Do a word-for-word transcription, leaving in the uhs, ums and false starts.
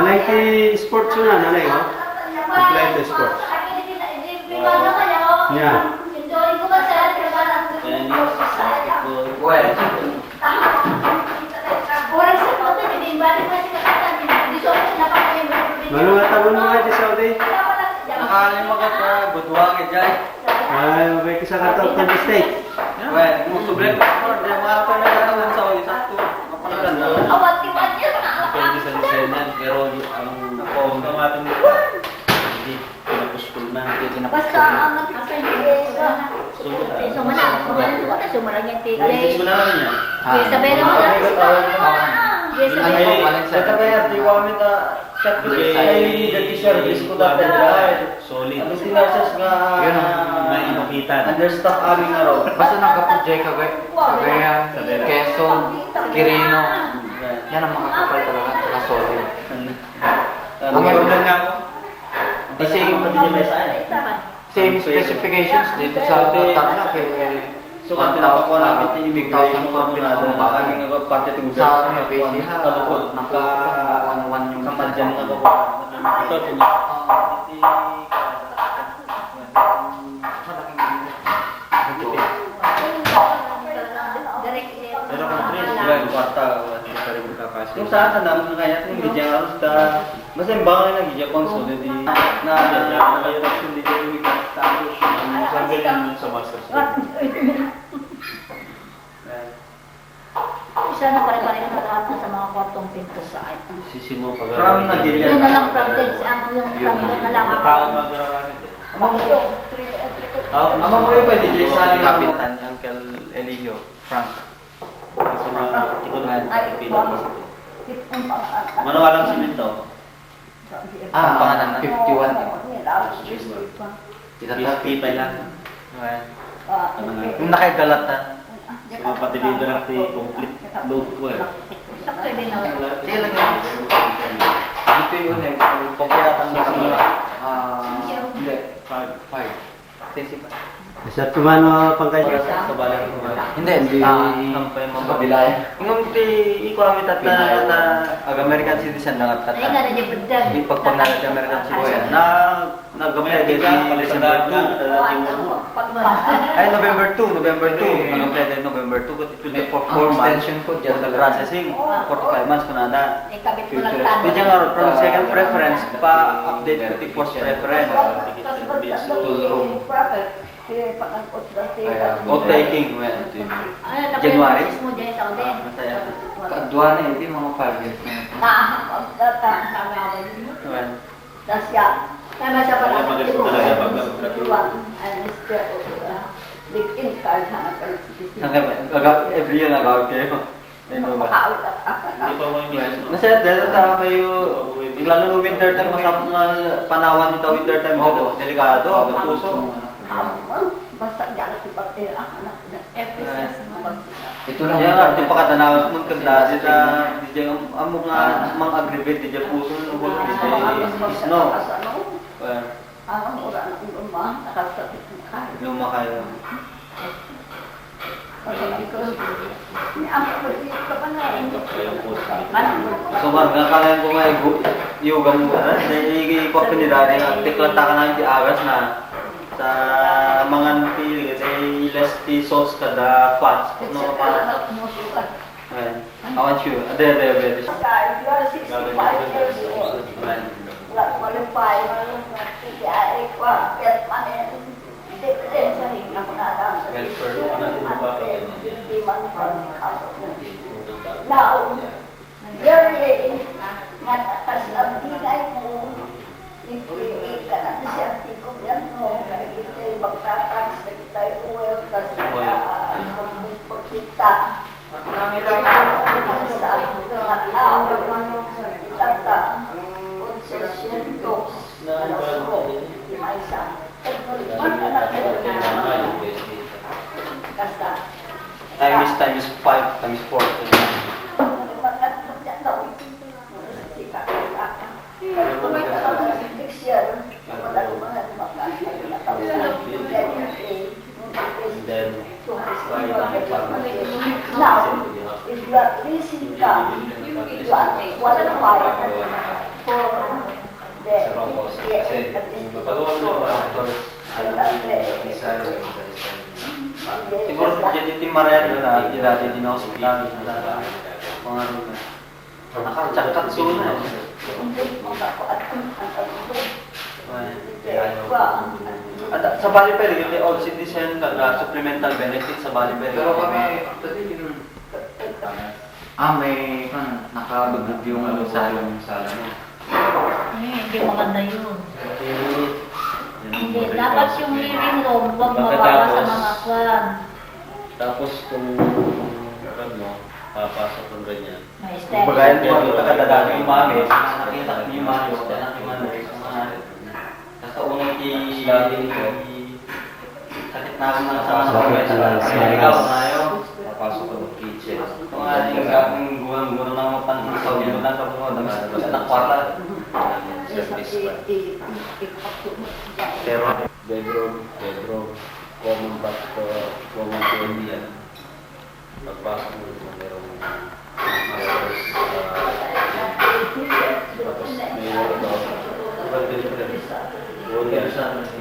Ay, ti sports na, nanay, no? Apply to sports. Yeah. Tennis, basketball. Well, Mano nga taon mo nga di Saudi? Nakalimbaga ka, gudwa ka dyan. Ay, okay, kisa ka to, October State. Well, kung sublek, di mga taon na taon sa Saudi, sakto. Mapalaganda. Awat, di ba niya? Depende sa lisenyan, pero ang, ang kamating nito, hindi, pinapuspon na. Basta ang nagkasal niya, so, so, mana, so, mana, so, mana, so, mana, niya, ti-, Ay, so, mana niya. Yes, sabi na, Ano, yes, sabi na. Ano, Yes, sabi na. Ano, Data kaya, di ko kami na, sa Yes, ay, ay, dati service ko dati, ay. Solid. Ang tinasas nga, Yun ang May inukitan. Understaff amin nga ron. Basta nagkapudjay ka, Gwen. Cagayan, Quezon, Quirino. Yan ang makakapal talaga, mga solid. Ang Ang order nga ako. Kasi yung Same specifications dito sa Tarlac, eh, So, kung one thousand, pinapakuha namin, ah, immigration, two thousand four ang bahay. Kami nga parte itong Sa sa ano, P C ha, talukod. Nang one one yung Kamadyan na ba? Ito, ito. Malaking Pero kung three, wala yung kwarta, wala yung kwarta, wala yung kwarta. Kung saan ka naman kaya, kung hindi dyan, basta Mas ang bangal na gidya kung solid di na, na, na, na, Ang sabi din sa master. Isa na pare-pareho na lahat na sa mga kwartong pinto sa ay. Sisimo pag- From na gidya. Yun na lang, from this, ang yung Yun. From na lang. Tao mag-aralan ito. Among, Tao among ko yung pwede, Jay, sa Kapitan, Uncle Eligio, Frank. Sa mga tikod na Ay, Pilipinas ito. Mano alang simento? Ah, pangalan na. Fifty-one. Kita fifty pa lang. Ayan. Ano nga? Yung nakaigalat na. Sa mga pa-deliver ang ti complete load ko eh. Kaya lang yun. Dito yun eh. Kompleto ang nasa mga, ah, hindi. Five. Five. Sesi pa. Sa tumano pangkay. Sa balay ko. Hindi, hindi. Ah, sampay sa kabila. Ingon ti iko kami tatta, Pinay. Tatta, ag-American citizen na tatta. Ay, nga na di beddad. Di pagpagnalat ti American citizen. Na, nag-apply ka, December two. Ay, November two, November two. Nag-apply ka November two, but it will take for four months. Extension po, for the processing, forty-five months kunada. Ikabit mo lang Future. Di dyan nga, from second preference, pa-update ko ti first preference. Full room. Kaya, oath taking, well, January? Ah, masaya. Kadua na, hindi mga five years na. Well, Kaya maganda talaga pag nag-graduate. Hanggang, aga-, every year nag-out kayo. Ano ba? Hindi pa mo yung Masaya dahil sa kayo, lalo nung winter time, masarap nga panawan dito, winter time, Oo. Delikado, Oo. Puso. Basta diyan, si Pati, ang anak na. Ito lang. Kaya nga, di pa katanaw, magkanda, di na, di dyan, ang, ang mga, Ah. Mga aggravate, di dyan puso, no? Di dyan snow. Well, Ang oras ng luma, nakasabit na kayo. Luma kayo. Pag-alam ko, ni ang pag-ibig ka pa na. Ano? So, marga ka lang kung may gu-, yugang mo na. Dahil ikuha ko ni Daddy nga, tiklat ka na yung agas na sa mga nagpili, dahil less ti sauce kada fats, no? Ayan. Awan siya. Ade, ade, ade. Sir, you are sixty-five years old. Ayan. Wala ko qualify. Kaya, eh, kwa, kaya, ano, hindi, hindi, sa hindi ako na lang. Welfare, ano, ano ba? Hindi man pa. Now, very, mataas ang tingay mo. Hindi, hindi ka na siya, hindi ko yan, no. Hindi, magtataas na kita, well, kasi, ah, pagkita. Times, times five, times four. And then, why not? Now, if you are busy Income, you, you are, what are the fire for the, the, the, the, the, Siguro, dyan yung Tim Mariano na, dati, dati, di na hospital, na, mga room na. Nakachakkat suna, eh. Ay, ay, ay. At, sabali pa rin, yung all citizen, kag, ah, supplemental benefits, sabali pa rin. Pero kami, Ah, may, ano, nakabagod yung ano, salon. Salon. Eh, hindi maganda yun. Hindi, dapat yung living room, huwag mababa sa mga kwan. Tapos kung, ano, papasok ng ganyan. May step. Kumbaga, yung mga nakadala yung mami, nakita niyo yung mami, nakita niyo yung mami, sa mga, sa kaunay di, sakit na ako ng sa mga sa mga ikaw, mayo. Papasok ko ng kitchen. Kung ano yung gawang gurang-gurang ng mga pansin sa ulo na sa mga, sa nakwarta. Service pa. Pero bedroom, bedroom, common bath, common area. Pagpasok mo dito, merong tapos may ano, iba din pala. Water.